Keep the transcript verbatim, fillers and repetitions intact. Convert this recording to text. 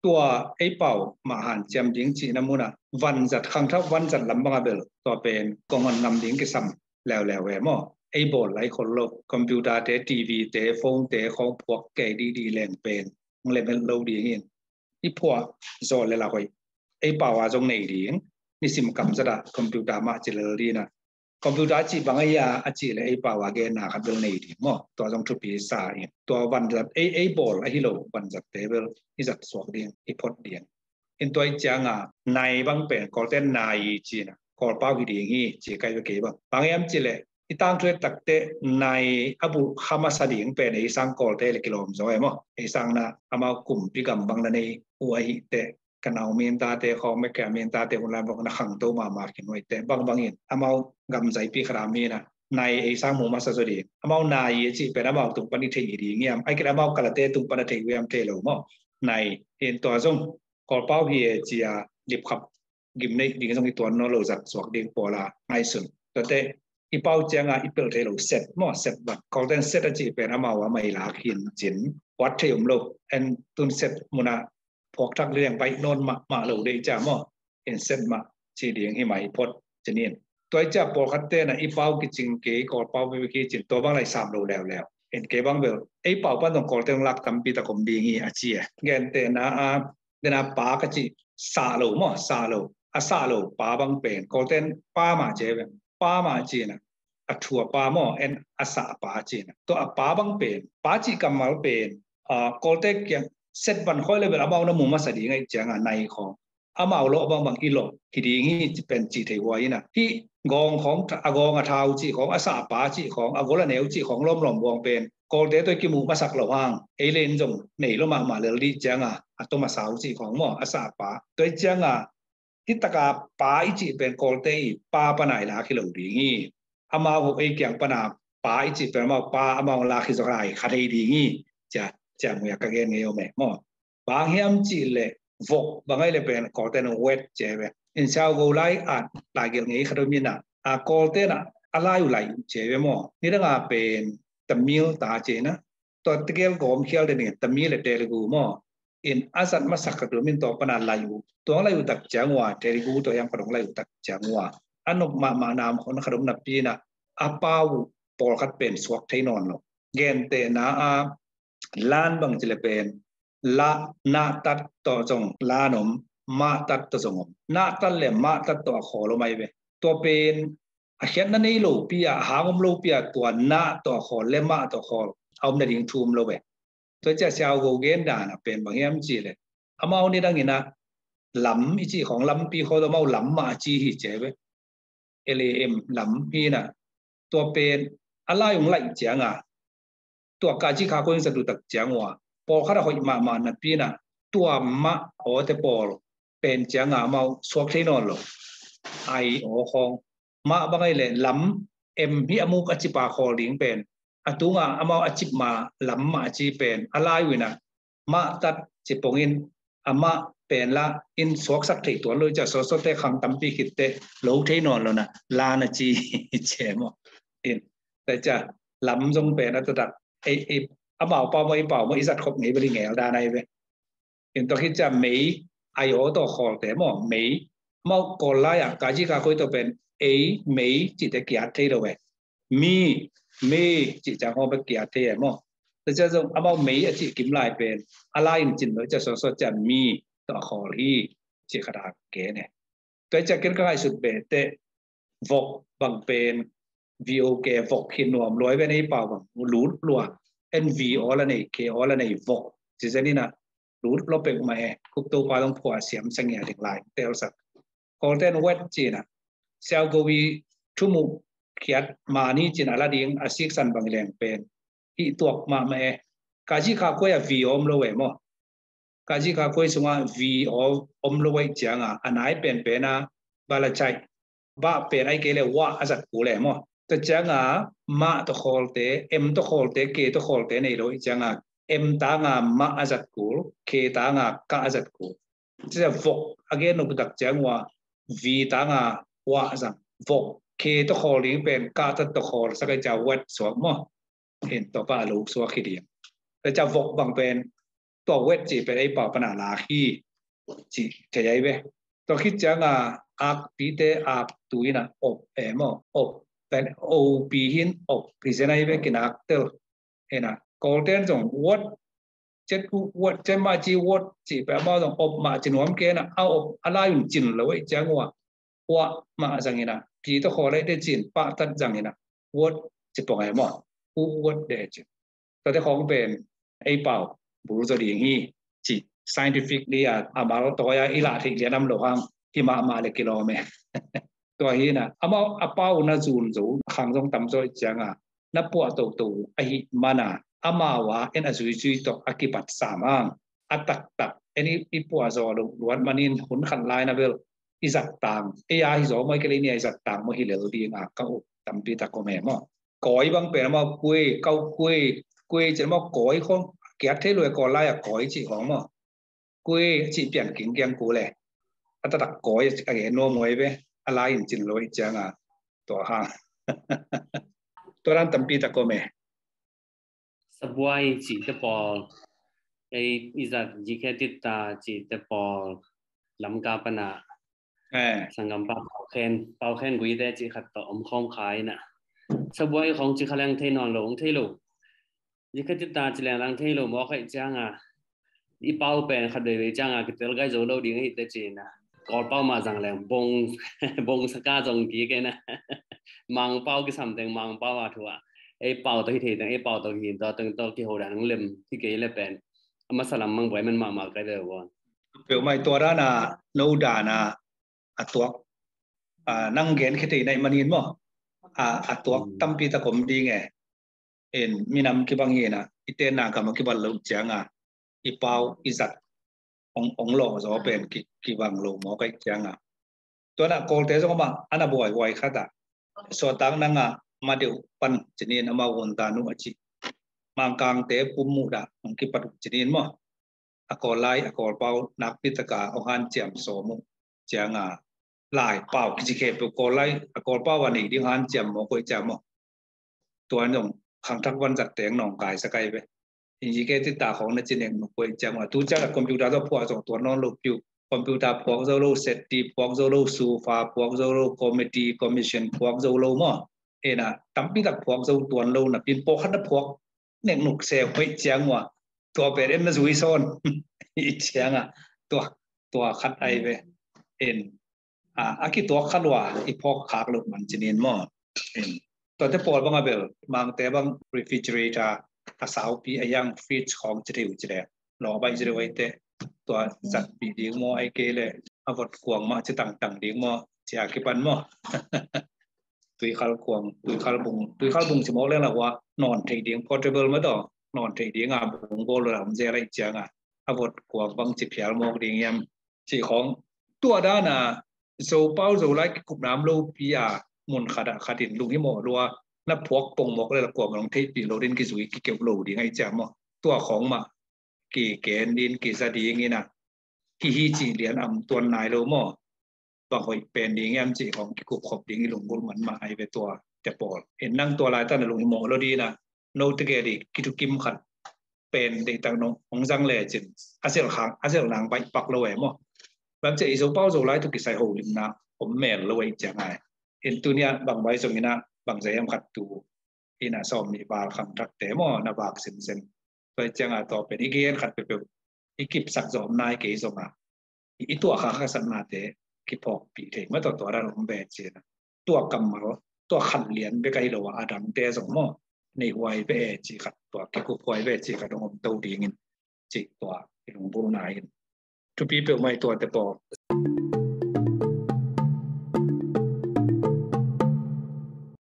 Tua ei pau mah hanciam ding cihna munah vanzat, khangthak vanzat lam banga bel tua pen kong hon ngam ding kisam leuleu e maw. Ei bawl lai khol lo, computer te, TV te, phone te khong phuak kei didi leng pen hong lemel lo dingin i phuah zaw le la hoih. Ei pau a zong nei ding, nisim kamzat ah computer mah ci lel dina. Computer a cih bang ahi a, a cih le ei pau a genna khat bel nei ding maw. Tua zong thupi sa in. Tua vanzat ei, ei bawl ahi lo vanzat te bel i zat suak ding, i phot ding. In tua i cianga nai bang pen Kawlte nai i cina, Kawlpau hi ding hi ci kai ve kei bang. Bang hiam ci le i tangthu et takte nai a bulh kha masa ding pen ei sang Kawlte le kilawm zaw e maw. Ei sang na amau kumpi gam bang na nei uh ahi te, ka nau mintate khawng, mekea mintate hun lai bang na khangto mahmah khin uh ahi te bang bangin amau gam zaipi khat a mina nai ei sang mu masa zaw ding. Amau nai a cih pen amau tung pan i thei hi ding hiam, ai kit amau kalate tung pan a thei uh hiam thei lo maw. Nai in tua zong Kawlpau hi e cia lipkhap gimneih ding zong i tuan nawn lo zat suak ding pawla ngaihsun. Tuate i pau cianga i pelh thei lo set maw, set van. Kawlten set a cih pen amau a mai lak hin cin. Wat thei um lo. En tun set muna phuak thak liang baih nawn mahmah lo dei cia maw. In set mah ci ding hi mai phot cinin. Tua i cia pawlkhat tena i pau kicing kei, Kawlpau veve kicin, tua bang lai sam lo leuleu. In kei bang bel ei pau pan zong Kawlten lak tampi tak om ding hi a ci e. Gentehna a dena pa ka cih sah lo maw, sah lo. A sah lo pa bang pen Kawlten pa mah ci e ve. Pa mah cina, a thu a pa maw, en a sah a pa cina. Tua a pa bang pen, pa cih kammal pen, a, Kawlte kiang set van khoi le bel amau na mu masa ding ahi cianga nai khawng. Amau lawh bangbang i lawh hi ding hi ci pen ci thei huai ina. Hih gawng khawng, a gawng a thau cih khawng, a sah a pa cih khawng, a gol a neu cih khawng lawmlawm buang pen Kawlte tawh i kimuh masak lo hang ei len zong nei lo mahmah lel dih cianga a tom a sau cih khawng maw, a sah a pa. Tua i cianga hih taka pa i cih pen Kawlte i pa pana i lak hi lo ding hi. Amau hok ei kiang pana pa i cih pen amau pa amau lak hi zaw lai kha thei ding hi. Cia, cia muia ka gen ngei om e maw. Bang hiam cih le vok bang ai le pen Kawlten wet ci e ve. In siau go lai a laigelh ngei khat om ina, a Kawlten a lai uh lai uh ci e ve maw. Nidanga pen Tamil ta cina. Tua tegel gawm khial den in Tamil le Telugu maw. In a zat masak khat uh min tua pana lai uh. Tua lai uh tak ciang ua, Telugu tua hiam khat hong lai uh tak ciang ua, a nop mahmah nam hon khat om napi ina, a pau uh pawlkhat pen suak thei nawn lo. Gentehna a lan bang ci le pen la, na tat tawh zong lan om, ma tat tawh zong om. Na tat le ma tat tawh a khawl om ai ve. Tua pen a khiatna nei lo pi a, a hang om lo pi a, tua na tawh a khawl le ma tawh a khawl a om nading thu om lo ve. Tua cia siau go gen dan a pen bang hiam ci le, amau nidang ina lam i cih khawng lampi khawl amau lam mah a ci hi ci e ve. L A M lam hi ina. Tua pen a lai ung laih cianga tua ka ci kha ko in sa tu tak ciang ua, pawlkhat a hoih mahmah napi ina tua mah awte pawl pen cianga amau suak thei nawn lo. Ai aw khawng mah bang ai le lam em hi a muk a cipa khawl ding pen a tunga amau a cip ma lam mah a ci pen a lai uh ina mah tat ci pongin a mah pen la in suaksak thei tuan lo i cia sawsawte khang tampi khitte lo thei nawn lo na lan a ci ci e maw. In tua cia lam zong pen a taktak ei, ei, amau pau maw i pau maw i zat khop ngei bel i ngel dan ai ve. In tua khit cia mei, ai aw tawh khawlte maw, mei. Amau Kawl lai-ah ka ci ka koi tawh pen ei, mei cihte kiat thei lo e. Mi, mi cih ciang hong bek kiat thei e maw. Tua cia zong amau mei a cih kim lai pen a lai in cin lo cia sawsawt cia mi tawh a khawl hi cih khat a gen e. Tua cia ken ka ngaihsut beh teh vok bang pen V O K vok hi nuam luai ven ei pau bang lut lua. En V aw la nei, K aw la nei vok. Ci zen ina lut lo pek mah e. Khup Topa dong phua siam sangia ding lai telsak. Kawlten wet cina siau gowi thumu khiat mani cina la ding a siksan bang leng pen hih tuak mahmah e. Ka ci kha kuai a V om lo e maw. Ka ci kha kuai sunga V om lo e cianga a nai penpen a bala chai. Ba pen ai kei le wa a zat kul e maw. Tua cianga mah tawh khawlte, em tawh khawlte, ke tawh khawlte nei lo i cianga em tanga mah a zat kul, ke tanga ka a zat kul. Cia vok a gen nop tak ciang ua V tanga wa a zang. Vok ke tawh khawl ding pen ka tat tawh khawl sak ai cia wet suak maw. Hin tawpa a lo suak hi ding. Tua cia vok bang pen Tua wet cih pen ei pau pana lak hi cih thei ai ve. Tua khit cianga akpite aktu ina op e maw, op pen opi hin op hi zen ai ve, kinak tel. Ena Kawlten zong wot, cet wot, cet mah ci wot cih pen amau zong op mah ci nuam kena, a op a lai un cin lo ei ciang ua, ua mah zangina, pi to khaw lai te cin pahtat zangina, wot ci pong ai maw, u wot de cin. Tua te khawng pen ei pau bul zaw ding hi ci, scientifically a, a mal tawi a i lah theih lian am lo hang hi mahmah le kilawm e. Tua hi na, amau a pau na zun zo khang zong tam zaw cianga na puah toto ahi mana, amau a en a zuizui tawh a kipat sam hang a taktak en i, i puah zaw lo luat manin hun khat lai na bel i zat tang, ei a hi zaw maw, i kele ni a i zat tang maw hi lel dinga ka up tampi tak om e maw. Kawi bang pen amau kuei, kau kuei, kuei cin amau kawi khong kiat thei lo e, kaw lai a kawi cih khong maw. Kuei cih pian kingkiang ku le a taktak kawi a gen nuam huai ve, a lai in cin lo ei cianga tua hang. Tua dan tampi tak om e. Sabuai cih te pawl, ei i zat jikhe titta cih te pawl, Lamka pana sanggampa Pau Khen, Pau Khen Gui te cih khat tawh om khawm kha ina. Sabuai khawng cih kha leng thei nawn lo, ong thei lo. Jikhe titta cih leng lang thei lo mawk ei cianga i pau pen khat veivei cianga kitel gai zo lo ding ahi te cina. Kawl pau mah zang leng bong, bong saka zong kik ena. Mang pau kisam teng mang pau a thu a. Ei pau tawh hi thei teng, ei pau tawh hi tawh teng tawh kiho dan ang lem hi kei le pen a masa lam mang buai man mahmah kai ve ua. Peuhmah i tua dana no dana a tuak, a, nang gen khia thei naih manin maw, a, a tuak tampi tak om ding e. In minam kibang hina i tenna gam a kibal lo cianga i pau i zat ong, ong lawh zaw pen ki, kibang lo mawk ei cianga. Tuana Kawlte zong amah ana buaihuai khat ah suahtak nanga ma deuh pan cinin amau hun ta nu a ci. Mangkangte pum muh dah ong kipat uh cinin maw. A Kawl lai, a Kawl pau nakpi taka ong hanciam sawm uh cianga lai pau kici khe peuh Kawl lai, a Kawl pau a nei ding hanciam mawk ei ciang maw. Tuan zong khangthak vanzat teng nawngkai sa kai ve. Injike tita khawng na ci nek nuk kuai ciang ua. Tu ciang a computer zo phuak zo tuan nawn lo piu. Computer phuak zo lo, setti phuak zo lo, sufa phuak zo lo, committee, commission phuak zo lo maw. Ena tampi tak phuak zo tuan lo na pin pawh khat na phuak nek nuk se kuai ciang ua. Tua pen en na zui sawn. I cianga tua, tua khat ai ve. En a, a kituak kha lua i phawk khak loh man cinin maw. Tuate pawl bang a bel Mangte bang refrigerator a saupi a yang fridge khawng ci thei uh ci le lawh baih ci deuh aite. Tua zatpih ding maw ai kei le a vot kuang mah ci tangtang ding maw ci a kipan maw. Tuikhal kuang, tuikhal bung, tuikhal bung ci mawk leng la hua nawn thei ding portable mah tawh nawn thei ding a bung bawl lo la om zel aih cianga a vot kuang bang ci phial mawk ding hiam. Cih khawng tua dana Zopau Zolai kikupna om lopi a mun khat ah khat in lunghimawh lua na phuak pongmawk le la kuamah long theihpih lo din kizui kikeuh lo ding ahi ciang maw. Tua khawng mah kiken din kiza ding ina kihi cih lian am tuan nai lo maw. Bang hoih pen ding hiam cih khawng kikup khop ding i lunggulh man mah ahi ve tua te pawl. En nang tua laitan a lunghimawh lo dina no tegel i kithukim khat pen deihtak nong hong zang lecin a zelh khang a zelh nang baih pak lo e maw. Bang cia i Zopau Zolai tawh kisai holimna om mel lo e ciang ai. In tunia bang bai zong ina bang zai hiam khat tu ina sawm nih val khangthakte maw na vak sinsen. Tua cianga tua pen i gen khat peuhpeuh i kipsak zawh om nai kei zonga i tuah kha khasatnate kiphawkpih thei mah tawh tua dan om ve cina. Tua kammal tua khan lian bek ahi lo a dangte zong maw nei huai ve e cih khat tua kikup huai ve cih khat hong om to dingin cih tua i lunggulhna in thupi peuhmah i tuate pawl.